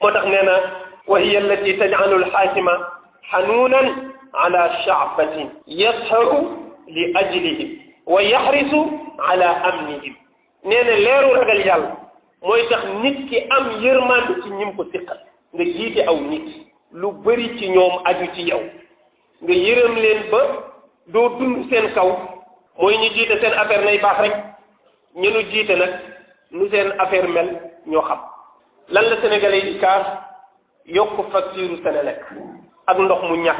moo tax nee na wa hiya allati taj'alu al-haakima hanuunan ala sha'batin yasharu li ajlihim wa yaxrisu ala amnihim nee na leeru ragal yàlla mooy tax nit ki am yërmande ci ñim ko siqal nga jiite aw nit lu bëri ci ñoom aju ci yow nga yërëm leen ba doo dund seen kaw mooy ñu jiite seen affaire nay baax rek ñu nu jiite nag nu seen affaire mel ñoo xam lan la sénégalais yi di kaas yokk facture Senelec ak ndox mu ñàkk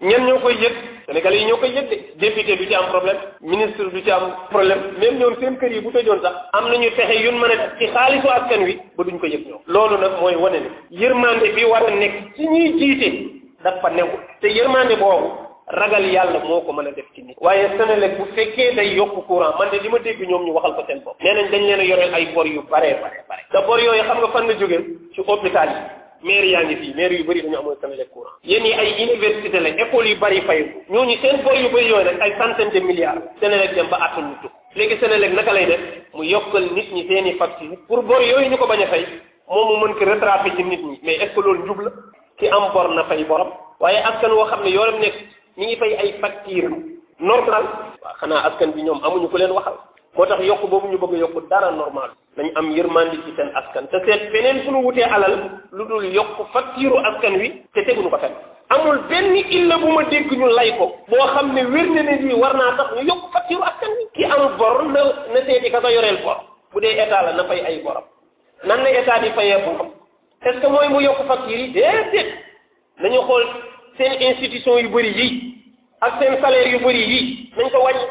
ñen ñoo koy yëg sénégalais yi ñoo koy yëg de député du ci am problème ministre du ci am problème même ñoom seen kër yi bu tëjoon sax am nañu fexe yun mën a def ci xaalisu askan wi ba duñ ko yëg ñoom loolu nag mooy wane ne yërmande bi war a nekk ci ñuy jiite dafa newul te yërmande boobu ragal yàlla moo ko mën a def ci nit waaye Senelec bu fekkee day yokk courant man de li ma dégg ñoom ñu waxal ko seen bopp nee nañ dañ leen a yoreel ay bor yu bare te bor yooyu xam nga fan la jógee ci hôpital yi maire yaa ngi fii maire yu bëri dañu amoon Senelec courant yéen yi ay université la école yu bëri fayu ñooñu seen bor yu bëri yooyu nag ay centaine de milliards Senelec dem ba attan ñu tux léegi Senelec naka lay def mu yokkal nit ñi seen i facture pour bor yooyu ñu ko bañ a fay moom mu mën ko rattrapé ci nit ñi mais est ce que loolu njub la ki am bor na fay borom waaye askan woo xam ne yoonam nekk ñi ngi fay ay facture normal waaw xanaa askan bi ñoom amuñu ko leen waxal moo tax yokk boobu ñu bëgg a yokk dara normal nañ am yërmandi ci seen askan te seet feneen fu ñu wutee alal lu dul yokk facture askan wi te teguñu ko fenn amul benn illa bu ma dégg ñu lay ko boo xam ne wér na ne lii war naa tax ñu yokk facture askan wi ki am bor na seeti ka ko yoreel bor bu dee état la na fay ay borom nan la état di fayee borom est-ce que mooy mu yokk facture yi déedéet nañu xool seen institution yu bëri yi ak seen salaire yu bëri yi nañ ko wàññi